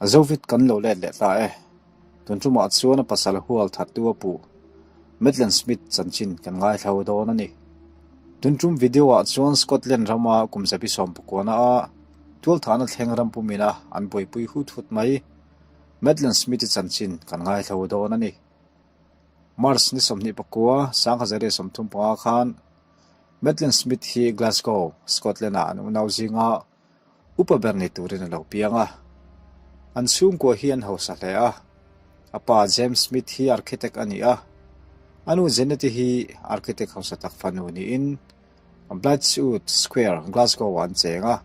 Zovit kan lo let leh ta e. Tun tumah chuan a pasal hual thattu a pu Madeleine Smith chanchin kan ngaithlo dawn a ni. Tun tum video ah chuan Scotland rama kum zabi sawmpakuana a tualthahna thleng ram pumina an buaipui hut hut mai Madeleine Smith-i chanchin kan ngaithlo dawn a ni. March ni 24, 1935 khan Madeleine Smith hi Glasgow, Scotland ah an unau zinga Upa ber ni turin a lo piang a. An chhungkua hi an hausa hle a. A pa James Smith hi architect a ni a. A nu Jeanette hi architect hausa tak fanu niin Blythswood Square, Glasgow-ah an cheng a.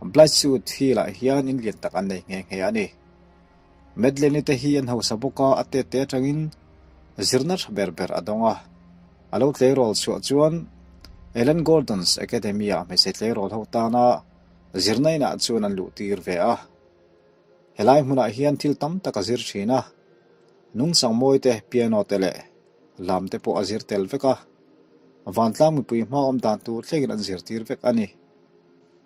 Blythswood Hill-ah hian in lian tak an nei nghe nghe a ni. Madeleine-i te hi an hausa bawk a, a tet te atangin zirna tha ber ber a dawng a. A lo tleirawl chhuah chuan Ellen Gordon's Academy-ah hmeichhe tleirawl ho tana zirna inah chuan an luh tir ve a. Helai hmunah hian thil tam tak a zir thin a, nungchang mawi te, piano te leh lam te pawh a zir tel vek a. Vantlang mipui hma awm dan tur thlengin an zirtir vek a ni.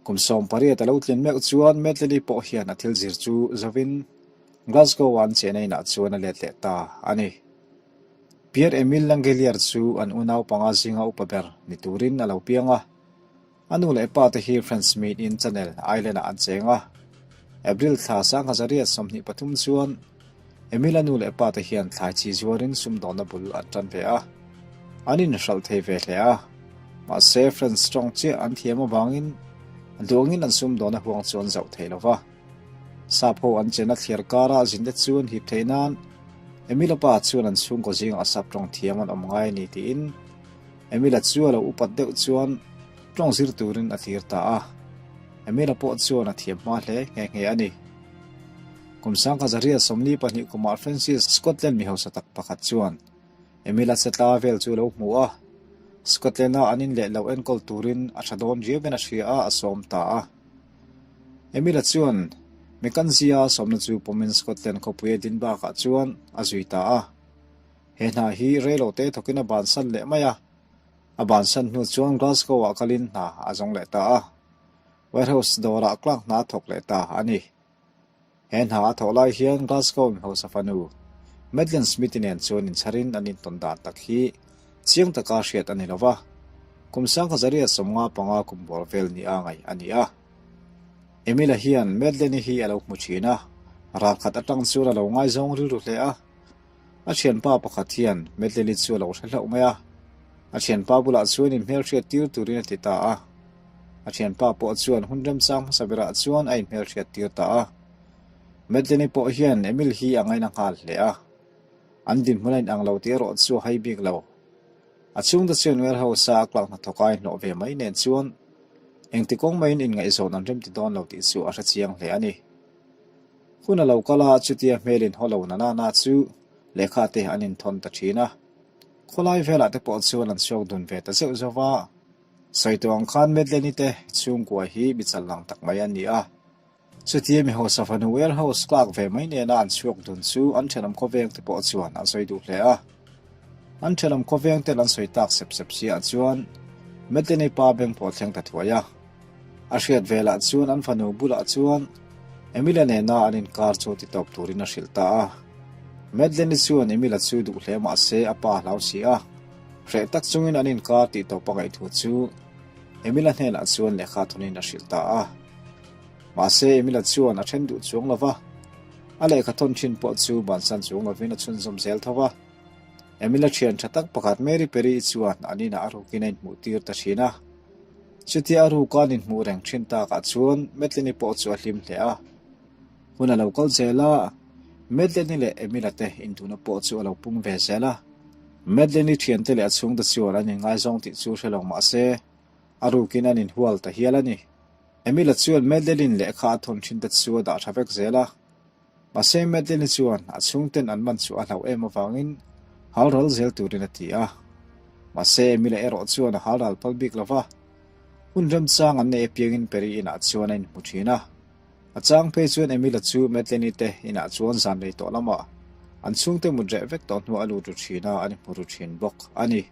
Kum 18 a lo tlin meuh chuan Medley pawh hian a thil zir chu zovin Glasgow-a an chena inah chuan a let leh ta a ni. Pierre Emile Langelier chu an unau panga zinga upa ber ni turin a lo piang a. A nu leh pa te hi French miin Channel Island-ah an cheng a. April thla 1923 chuan Emile-a nu leh pa te hian thlai chi zuarin sumdawnna bul an tan ve a. An inhralh thei ve hle a. Mahse, French tawng chiah an thiam avangin duangin an sumdawnna huang chu an zauh thei lo va. Sap ho an chena thliar kara zinte chu an hip theih nan Emile-a pa chuan an chhungkaw zingah sap tawng thiam an awm ngai a ni tiin Emile-a chu a lo upat deuh chuan tawng zir turin a thlir ta a. Emile-a pawh chuan a thiam hma hle nghe nghe a ni. Kum 1942 kumah Francis Scotland mi hausa tak pakhat chuan Emil-a chetla vel chu a lo hmu a, Scotland-a an in leh lo enkawl turin a tha dawn riauin a hria a, a sawm ta a. Emil-a chuan Mackenzie-a sawmna chu pawmin Scotland khawpui Edinburgh-ah chuan a zui ta a. He hna hi reilote thawkin a bansan leh mai a, a bansan hnu chuan Glasgow-ah kalin hna a zawng leh ta a. Warehouse dawrah clerk hna a thawk leh ta a ni. He hna a thawh lai hian Glasgow mihausa fanu Madeleine Smith-i nen chuan inchharin an intawn dan tak hi chiang taka hriat a ni lo va, kum 1955 kum bawr vel ni a ngaih a ni a. Emil-a hian Madeleine-i hi a lo hmu thin a, ralkhat atang chuan a lo ngaizawng rilru hle a. A thianpa pakhat hian Madeleine-i chu a lo hre hlauh mai a, a thianpa bulah chuan inhmelhriat tir turin a ti ta a. A thianpa pawh chuan hun remchang hmasa berah chuan a inhmelhriat tir ta a. Madeleine-i pawh hian Emil hi a ngaina nghal hle a. An dinhmun a inang lo tih erawh chu a hai bik lo. A chhungte chuan warehouse-a a clerk hnathawk a inhlawh ve mai nen chuan engti kawng maiin inngaihzawn an remti dawn lo tih chu a hrechiang hle a ni. Hun a lo kal a, chutia hmel inhaw lo na nana chu lehkha te an inthawn ta thin a. Khawlai velah te pawh chuan an chhuak dun ve ta zeuh zeuh va. Sawi tawh ang khan Madeleine-i te chhungkua hi mi chal lang tak mai an ni a. Chutia mi hausa fanu warehouse clerk ve mai nena an chhuak dun chu an thenawm khawveng te pawh chuan an sawi duh hle a. An thenawm khawveng ten an sawi tak sep sep siah chuan Madeleine-i pa beng pawh thleng ta thuai a. A hriat velah chuan an fanu bulah chuan Emil-a nena an inkar chu ti tawp turin a hrilh ta a. Madeleine-i chuan Emil-a chu duh hle mah se a pa a hlau si a. Hreh tak chungin an inkar tih tawp a ngaih thu chu Emil-a hnenah chuan lehkha thawnin a hrilh ta a. Mahse Emil-a chuan a then duh chuang lo va, a lehkha thawn thin pawh chu bansan chuang lovin a chhunzawm zel tho va. Emil-a thian tha tak pakhat Mary Perry-i chuan an inah a rukin a inhmuh tir ta thin a. Chutia a ruka an inhmuh reng thin takah chuan Madeline-i pawh chu a hlim hle a. Hun a lo kal zel a, Madeleine-i leh Emil-a te induhna pawh chu a lo pung ve zel a. Madeleine-i thiante leh a chhungte chuan an inngaizawng tih chu hre lo mah se, a rukin an inhual ta hial a ni. Emil-a chuan Madeleine lehkha a thawn thin te chu a dah tha vek zel a. Mahse Madeleine-i chuan a chhungten an man chu a hlauh em avangin hal ral zel turin a ti a. Mahse Emil-a erawh chuan a hal ral phal bik lo va, hun remchang an neih apiangin Perry inah chuan a inhmu thin a. A chang phei chuan Emil-a chu Madeleine-i te inah chuan zan rei tawh lamah an chhungte mut reh vek tawh hnuah a lut ru thin a, an inhmu ru thin bawk a ni.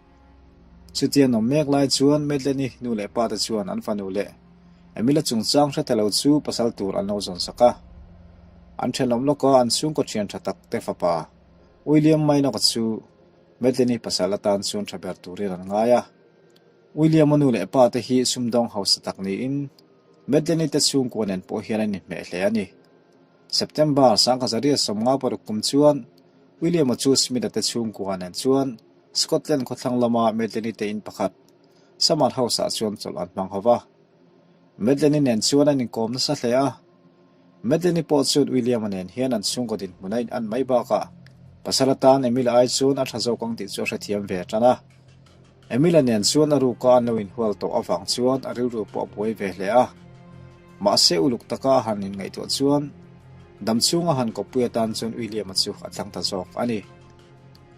Chutia nawm mek lai chuan Madeleine-i nu leh pa te chuan an fanu leh Emil-a chungchang hre ta lo chu pasal tur an lo zawn sak a. An thenawm lawka an chhungkaw thian tha tak te fapa William Minok-a chu Madeleine-i pasal atan chuan tha ber turin an ngai a. William-a nu leh pa te hi sumdawng hausa tak niin Madeleine-i te chhungkua nen pawh hian an inhmeh hle a ni. September 1956 kum chuan William-a chu Smith-a te chhungkua nen chuan Scotland khawthlang lama Madeleine-i te in pakhat Summer House-ah chuan chawlh an hmang ho va. Madeleine-i nen chuan an inkawm nasa hle a. Madeleine-i pawh chuan William-a nen hian an chhungkaw dinhmun a in-an mai bakah pasal atan Emil-a ai chuan a tha zawk ang tih chu a hrethiam ve tan a. Emil-a nen chuan a ruka an lo inhual tawh avang chuan a rilru pawh a buai ve hle a. Mahse uluk taka a han inngaihtuah chuan damchhunga han kawppui atan chuan William-a chu a tlang ta zawk a ni.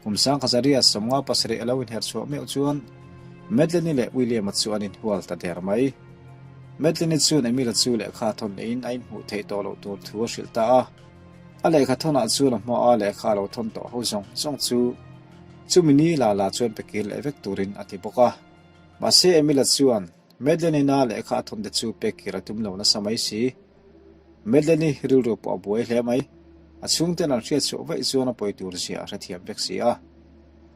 Kum Sangkhazaria 57 a lo inherh chhuah meuh chuan Madeleine-i leh William-a chu an inhual ta der mai. Madeleine-i chuan Emil-a chu lehkha thawn neiin a inhmuh theih tawh loh tur thu a hrilh ta a. A lehkha thawnah chuan a hmaa lehkha a lo thawn tawh ho zawng zawng chu chumi ni la la chuan pe kir leh vek turin a ti bawk a. Mahse Emil-a chuan Madeleine-ina lehkha a thawn te chu pek kir a tum lo nasa mai si. Madeleine-i rilru pawh a buai hle mai. A chhungten an hriat chhuah vaih chuan a pawi tur zia a hrethiam vek si a.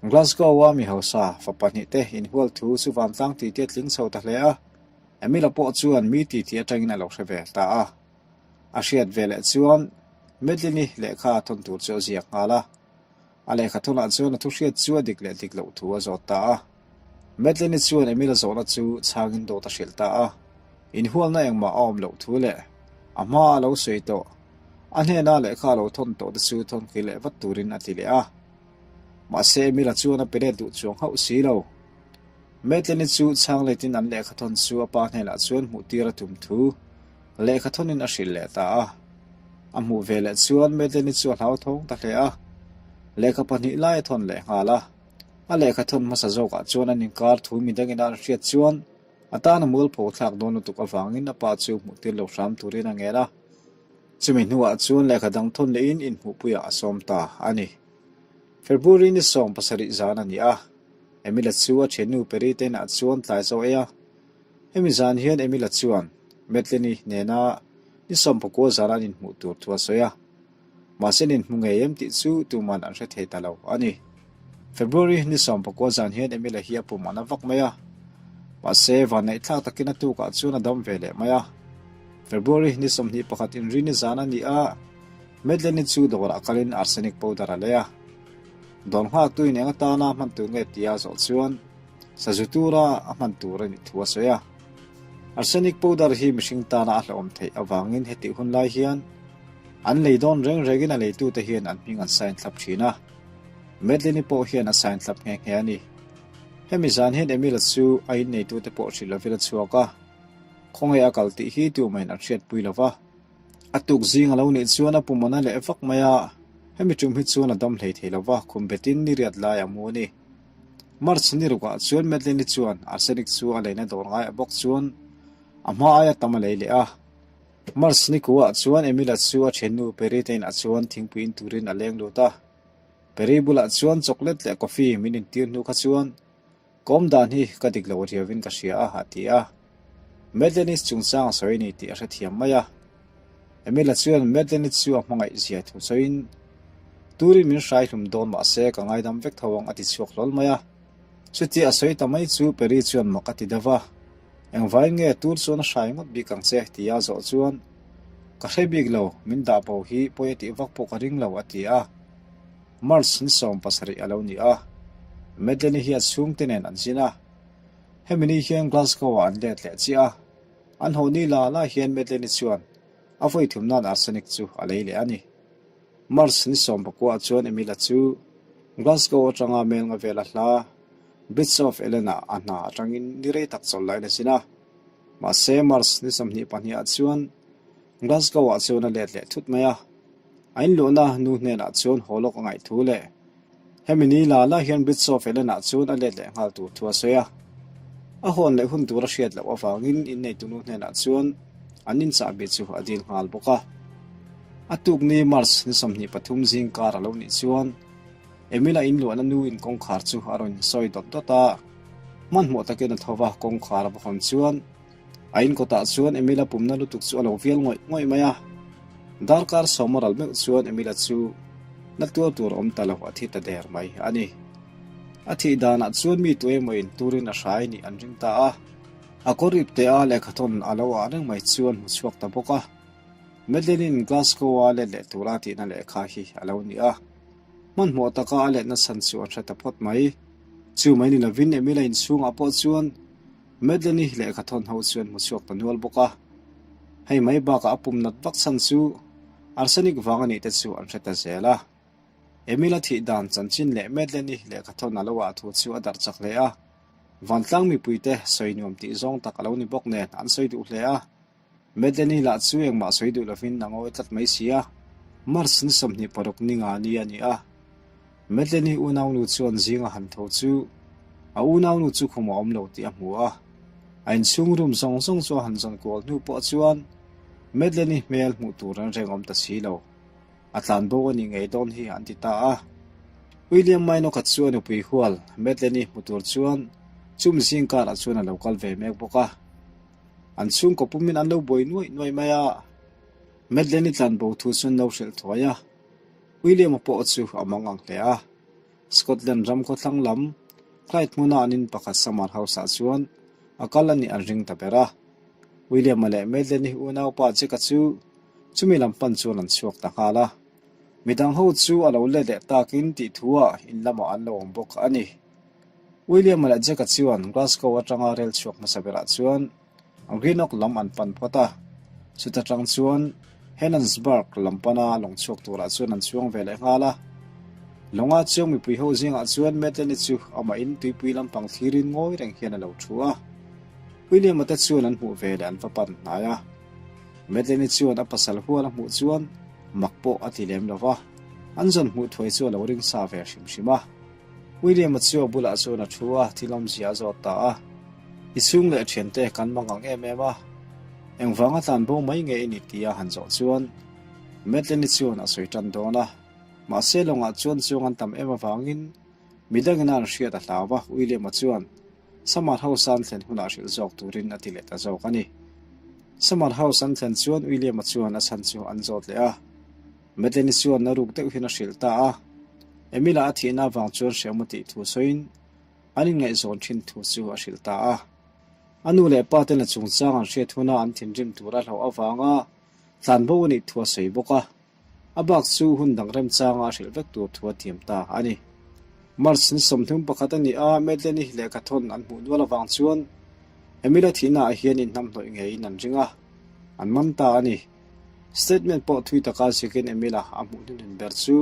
Glasgow-a mi hausa fa pahnihte inhual thu chu vantlang titi a tling chho ta hle a. Emil-a pawh chuan mi titi atangin a lo hre ve ta a. A hriat ve leh chuan Madeleine-i lehkha thawn tur chu a ziak nghal a. A lehkha thawnah chuan a thu hriat chu a dik leh dik loh thu a zawt ta a. Madeleine-i chuan Emil-a zawhna chu chhangin dawt a hrilh ta a. Inhualna engmah a awm loh thu leh a hma a lo sawi tawh, a hnena lehkha a lo thawn tawh te chu thawn kir leh vat turin a ti leh a. Mahse Emil-a chuan a pe let duh chuang hauh si lo. Madeleine-i chu chhang letin an lehkha thawn chu a pa hnenah chuan hmuh tir a tum thu lehkha thawnin a hrilh leh ta a. A hmuh ve leh chuan Madeleine-i chu a hlauthawng ta hle a, lehkha pahnih lai a thawn leh nghal a. A lehkha thawn hmasa zawkah chuan an inkar thu midangin a hriat chuan a tan a mualpho thlak dawn lutuk avangin a pa chu hmuh tir lo hram turin a ngen a. Chumi hnuah chuan lehkha dang thawn lehin inhmuhpuiah a sawm ta a ni. February ni 17 zan a ni a, Emila chu a thiannu Perry te inah chuan tlai zo ei a. Hemi zan hian Emila chuan Madeleine-i nena ni 19 zana an inhmuh tur thu a sawi a. Mahse an inhmu ngei em tih chu tuman an hre thei ta lo a ni. February ni 19 zan hian Emila hi a pum a na vak mai a. Mahse vanneih thlak takin a tukah chuan a dam ve leh mai a. February ni 21 inrini zan a ni a, Madeleine-i chu dawrah kalin arsenic powder a lei a. Dawr nghaktuin eng atana hman tur nge tia zawh chuan sazu tura a hman tur a nih thu a sawi a. Arsenic powder hi mihring tana a hlauhawm theih avangin hetih hun lai hian an lei dawn reng rengin a leitute hian an hming an sign thlap thin a. Madeleine-i pawh hian a sign thlap nghe nghe a ni. Hemi zan hian Emil-a chu a inneitute pawh hrilh lovin a chhuak a. Khawnge a kal tih hi tumahin an hriatpui lo va. A tuk zing a lo nih chuan a pum a na leh vak mai a, hemi tum hi chuan a dam hlei thei lo va, khum betin ni riat lai a mu a ni. March ni rukah chuan Madeleine-i chuan arsenic chu a leina dawr ngaiah bawk chuan a hma aia tam a lei leh a. March ni kuah chuan Emila chu a thiannu Perry te inah chuan thingpui in turin a leng lut a. Perry bulah chuan chocolate leh coffee min intir hnu kha chuan Ka awm dan hi ka dik lo riauin ka hria a, a ti a. Madeleine chungchang a sawi a ni tih a hrethiam mai a. Emila chuan Madeleine chu a hmangaih zia thu sawiin, Turin min hrai hlum dawn mah se ka ngaidam vek tho ang a ti chhuak hlawl mai a. Chutia a sawi ta mai chu Perry chuan mak a ti deuh a. Engvai nge tur chuan a hrai ngawt bik ang che tia a zawh chuan, Ka hre bik lo, min dah bo hi pawi a tih vak pawh ka ring lo a ti a. March ni 17 a lo ni a, Madeleine hi a chhungte nen an zin a. Hemi ni hian Glasgow-ah an let leh chiah a, an haw ni la la hian Madeleine chuan a vawi thum nan arsenic chu a lei leh a ni. March ni 19 chuan Emila chu Glasgow atanga mel nga vela hla Bridge of Ellen-ah a hna atangin ni rei tak chawlh lain a zin a. Mahse March ni 22 ah chuan Glasgow-ah chuan a let leh thut mai a. A inluhna nu hnenah chuan haw lawk a ngaih thu leh hemi ni la la hian Bridge of Ellen-ah chuan a let leh nghal tur thu a sawi a. A hawn leh hun tur a hriat loh avangin inneitu nu hnenah chuan an inchahbi chu a dil nghal bawk a. A tuk ni March ni 23 zing kar a lo nih chuan Emil-a inluahna nu in kawngkhar chu a rawn sawi dawt dawt a. Hmanhmawh takin a tho va, kawngkhar a va hawn chuan A in kawtah chuan Emil-a pumna lutuk chu a lo vial ngawih ngawih mai a. Darkar sawma ral meuh chuan Emila chu na tuar tur awm ta lo a thi ta der mai a ni. A thih danah chuan mi tu emaw in turin a hrai nih an ring ta a. A kawr ip teh a lehkhathawn a lo ah reng mai chuan hmu chhuak ta bawk a. Madeleine-in Glasgow-a let leh tura tihna lehkha hi a lo ni a. Hmanhmawh taka a letna chhan chu an hre ta phawt mai. Chu mai ni lovin Emila inchhungah pawh chuan Madeleine-i lehkhathawn ho chuan hmu chhuak ta nual bawk a. Hei mai bakah a pum nat vak chhan chu arsenic vang a nih te chu an hre ta zel a. Emila thih dan chanchin leh Madeleine-i lehkhathawn a lo ah thu chu a darh chak hle a. Vantlang mipuite sawi nuam tih zawng tak a lo ni bawk nen an sawi duh hle a. Madeleine-i lah chu engmah sawi duh lovin a ngawi tlat mai si a, March ni 26 ni nga ni a ni a. Madeleine-i unaunu chuan zinga han tho chu a unaunu chu khum a awm lo tih a hmu a. A inchhung room zawng zawng chu a han zawn kual hnu pawh chuan Madeleine-i hmel hmuh tur an reng awm ta si lo. A tlan bo a nih ngei dawn hi an ti ta a. William Minok-a chu a nupui hual Madeleine-i hmu tur chuan chumi zing karah chuan a lo kal ve mek bawk a. An chhungkaw pumin an lo buai nuaih nuaih mai a, Madeleine-i tlan bo thu chu an lo hrilh thuai a. William-a pawh chu a mang ang hle a. Scotland ram khawthlang lam Clyde hmuna an in pakhat Summer House-ah chuan a kal a nih an ring ta ber a. William-a leh Madeleine-i unaupa Jack-a chu chumi lam pan chuan an chhuak ta nghal a. Midang ho chu a lo let leh takin tih thuah in lamah an lo awm bawk a ni. William-a leh Jack-a chuan Glasgow atanga rel chhuak hmasa berah chuan Greenock lam an pan phawt a, chuta tang chuan Helensburgh lam pana lawng chhuak turah chuan an chuang ve leh nghal a. Lawnga chiang mipui ho zingah chuan Madeleine-i chu amahin tuipui lampang thlirin ngawi reng hian a lo thu a. William-a te chuan an hmuh ve leh an va pan hnai a. Madeleine-i chuan a pasal hual a hmuh chuan mak pawh a ti lem lo va, an zawn hmuh thuai chu a lo ring sa ve hrim hrim a. William-a chu a bulah chuan a thu a, thil awmzia a zawt ta a. I chhung leh thiante kan mang ang em em a, engvanga tlan bo mai nge i ni tia han zawh chuan Madeleine-i chuan a sawi tan dawn a. Mahse lawngah chuan chuang an tam em avangin midangin a an hriat a hlau a, William-a chuan Summer House-a an thlen hunah hrilh zawk turin a ti leh ta zawk a ni. Summer House an thlen chuan William-a chuan a chhan chu an zawt leh a. Madeleine chuan na ruk deuh hian a hrilh ta a, Emila a thihna avang chuan hreawm a tih thu sawiin an inngaihzawn thin thu chu a hrilh ta a. A nu leh pa ten a chungchang an hriat huna an thinrim tur a hlauh avanga tlanbo a nih thu a sawi bawk a, a bak chu hun dang remchanga a hrilh vek tur thu a tiam ta a ni. March ni 31 a ni a, Madeleine-i lehkhathawn an hmuh nual avang chuan Emila thihnaah hian inhnamhnawih ngeiin an ring a, an man ta a ni. Statement pawh thui taka ziakin Emila a hmuh hnuhnun ber chu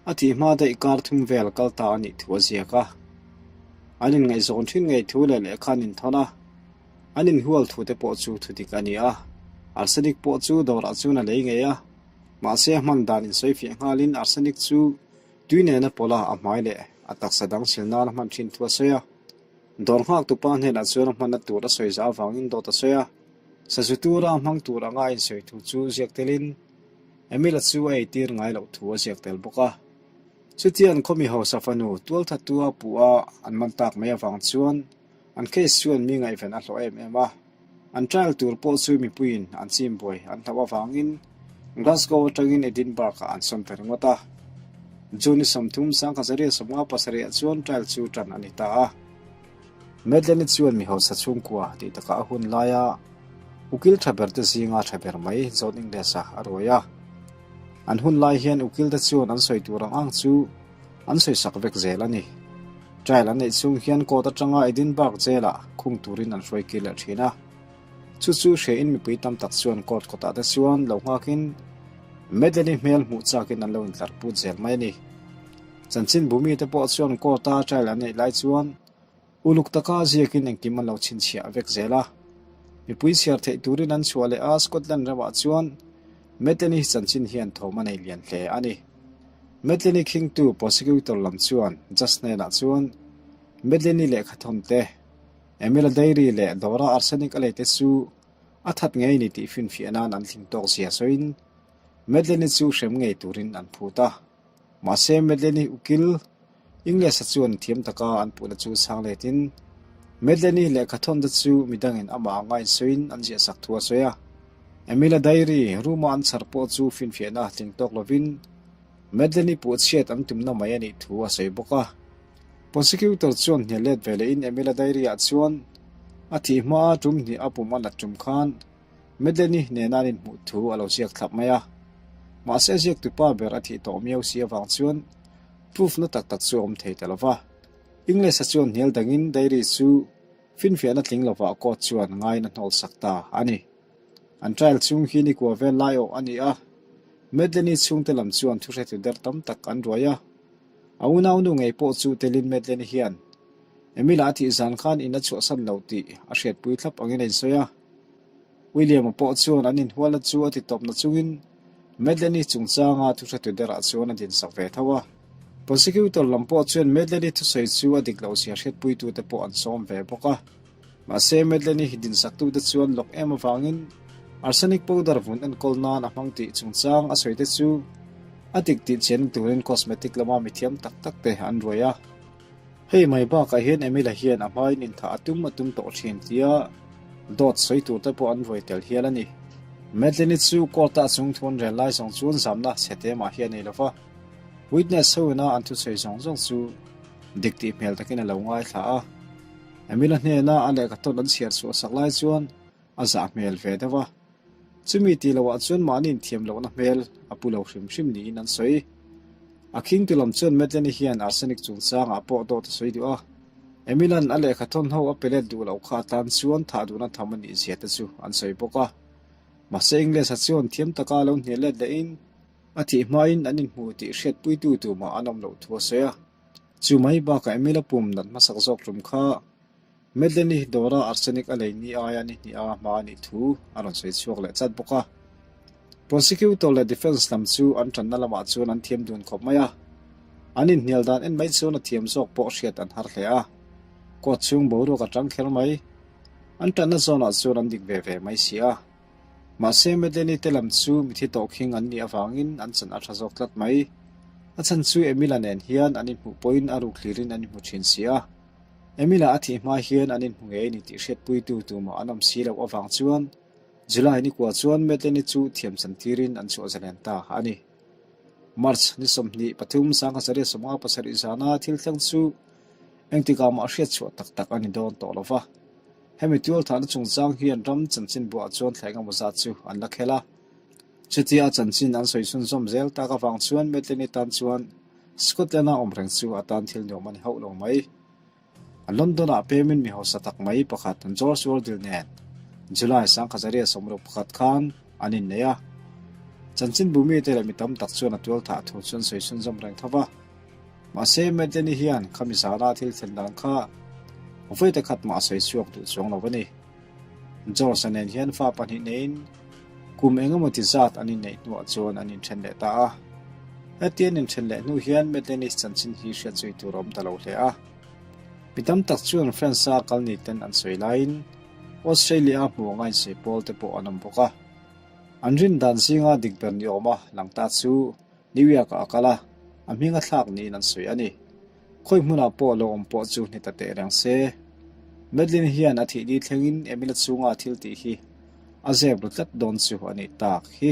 a thih hma daih kar thum vel kal ta a nih thu a ziak a. An inngaihzawn thin ngei thu leh lehkha an inthawn a, an inhual thu te pawh chu thu dik a ni a. Arsenic pawh chu dawrah chuan a lei ngei a, mahse a hman dan insawifiah nghalin arsenic chu tui nena pawlh a a hmai leh a taksa dang sil nan a hman thin thu a sawi a. Dawr nghaktupa hnenah chuan a hmanna tur a sawi zah avangin dawt a sawi a. Sazu tura hmang tur anga a insawi thu chu ziak telin Emila chu a eitir ngai loh thu a ziak tel bawk a. Chutiang khawmi hausa fanu tualthatua puh a an man tak mai avang chuan an case chuan mi ngaihven a hlawh em em a. An trial tur pawh chu mipuiin an chim buai an hlauh avangin Glasgow atangin Edinburgh-ah an sawn ta ringawt a. June ni 30 1957 chuan trial chu tan a ni ta a. Madeleine chuan mi hausa chhungkua tih takah a hun laia ukil tha ber te zinga tha ber mai John Ingles-a a ruai a. An hun lai hian ukil te chuan an sawi tur ang ang chu an sawi sak vek zel a ni. Trial an neih chhung hian court atanga Edinburgh jail-ah khung turin an hruai kir leh thin a. Chu chu hriain mipui tam tak chuan court kawtah te chuan lo nghakin Madeleine-i hmel hmuh chakin an lo intlar put zel mai a ni. Chanchin bumi te pawh chuan court-a trial an neih lai chuan uluk taka ziakin engkim an lo chhinchhiah vek zel a. Mipui chhiar theih turin an chhuah leh a, Scotland ramah chuan Madeleine-i chanchin hian thawm a nei lian hle a ni. Madeleine-i khingtu prosecutor lam chuan judge hnenah chuan Madeleine-i lehkhathawn te, Emila Dairy leh Dora Arsenic a leite chu a that ngei ni tih finfiah nan an tling tawk zia sawiin Madeleine-i chu hrem ngei turin an phut a. Mahse Madeleine-i ukil English-a chuan thiam taka an puhna chu chhang letin Madeleine-i lehkhathawnte chu midangin amah anga insawiin an ziahsak thu a sawi a. Emil-a diary room-a an chhar pawh chu finfiahna tling tawk lovin Madeleine-i puhchhiat an tumna mai a nih thu a sawi bawk a. Prosecutor chuan hnial let ve lehin Emil-a diary-ah chuan a thih hmaa tum hnih a pum a nat tum khan Madeleine-i nena an inhmuh thu a lo ziak thlap mai a. Mahse a ziaktupa ber a thih tawh miau si avang chuan proof na tak tak chu a awm thei ta lo va. English-a chuan hnial dangin diary chu finfiahna tling lovah court chuan ngaiin a hnawlsak ta a ni. An trial chhung hi ni kua vel lai awh a ni a, Madeleine-i chhungte lam chuan thuhretu der tam tak an ruai a. A unaunu ngei pawh chu telin Madeleine-i hian Emil-a a thih zan khan in a chhuahsan lo tih a hriatpui thlap angin a insawi a. William-a pawh chuan an inhualna chu a ti tawp na chungin Madeleine-i chungchanga thuhretu derah chuan a dinsak ve tho a. Prosecutor lam pawh chuan Madeleine-i thusawi chu a dik loh zia hriatpuitute pawh an sawm ve bawk a. Mahse, Madeleine-i hi dinsaktute chuan lawk em avangin arsenic powder vun enkawl nan a hmang tih chungchang a sawi te chu a dik tih chian turin cosmetic lama mithiam tak tak te an ruai a. Hei mai bakah hian Emila hian a hmain inthah a tum a tum tawh thin tia dawt sawi tur te pawh an ruai tel hial a ni. Madeleine-i chu court-ah chung thu an rel lai zawng chuan zamna chhe te mah hi a nei lo va, witness ho ina an thusawi zawng zawng chu dik tih hmel takin a lo ngaithla a. Emila hnena a lehkha tawn an chhiar chhuah sak lai chuan a zah hmel ve deuh a. Chumi tih loh ah chuan mahni inthiam lohna hmel a pu lo hrim hrim niin an sawi. A khingtu lam chuan Madeleine-i hian arsenic chungchangah pawh dawt a sawi duh a. Emila'n a lehkha thawn ho a pe let duh loh kha atan chuan thah duhna tham a nih zia te chu an sawi bawk a. Mahse English-a chuan thiam taka lo hnial let lehin a thih hmain an inhmu tih hriatpuitu tumah an awm loh thu a sawi a. Chu mai bakah Emil-a pum nat hmasak zawk tum kha Madeleine-i dawra arsenic a lei ni aia ni hnih a hma a nih thu a rawn sawi chhuak leh chat bawk a. Prosecutor leh defence lam chu an tanna lamah chuan an thiam dun khawp mai a, an inhnial dan en mai chuan a thiam zawk pawh hriat an har hle a. Court chhung boruak a tang kher mai. An tanna zawnah chuan an dik ve ve mai si a. Mahse Madeleine-i te lam chu mithi tawh khing an nih avangin an chan a tha zawk tlat mai. A chhan chu Emil-a nen hian an inhmuh pawhin a ruk hlirin an inhmu thin si a. Emil-a a thih hma hian an inhmu ngei a ni tih hriatpuitu tumah an awm si loh avang chuan July nikua chuan Madeleine-i chu thiam chan tirin an chhuah zalen ta a ni. March ni 23 1957 zana thil thleng chu engtikah mah hriatchhuah tak tak a ni dawn tawh lo va. Hemi tualthahna chungchang hian ram chanchin buah chuan thla engemaw zat chu an la khel a. Chutia a chanchin an sawi chhunzawm zel tak avang chuan Madeleine-i tan chuan Scotland-a awm reng chu a tan thil nuam a ni hauh lo mai. London-ah pemin mi hausa tak mai pakhat George Wardle nen July 1961 khan an innei a. Chanchinbu mite leh mi tam tak chuan a tualthah thu chu an sawi chhunzawm reng tho va. Mahse, Madeleine-i hian khami zana thil thlen dan kha vawi khat mah a sawi chhuak duh chuang lo a ni. George-a nen hian fa pahnih neiin kum eng emaw ti zat an inneih hnuah chuan an inthen leh ta a. Heti an inthen leh hnu hian Madeleine-i chanchin hi hriat zui tur a awm ta lo hle a. Mi tam tak chuan France-a kal ni ten an sawi laiin Australia-a hmu anga insawi pawl te pawh an awm bawk a. An rin dan zinga dik ber ni awma lang ta chu New York-ah a kal a, a hming a thlak niin an sawi a ni. Khawi hmunah pawh lo awm pawh chu ni ta teh reng se. Madeline hian a thih ni thlengin Emil-a chhunga thil tih hi a zep ru tlat dawn chu a nih tak hi.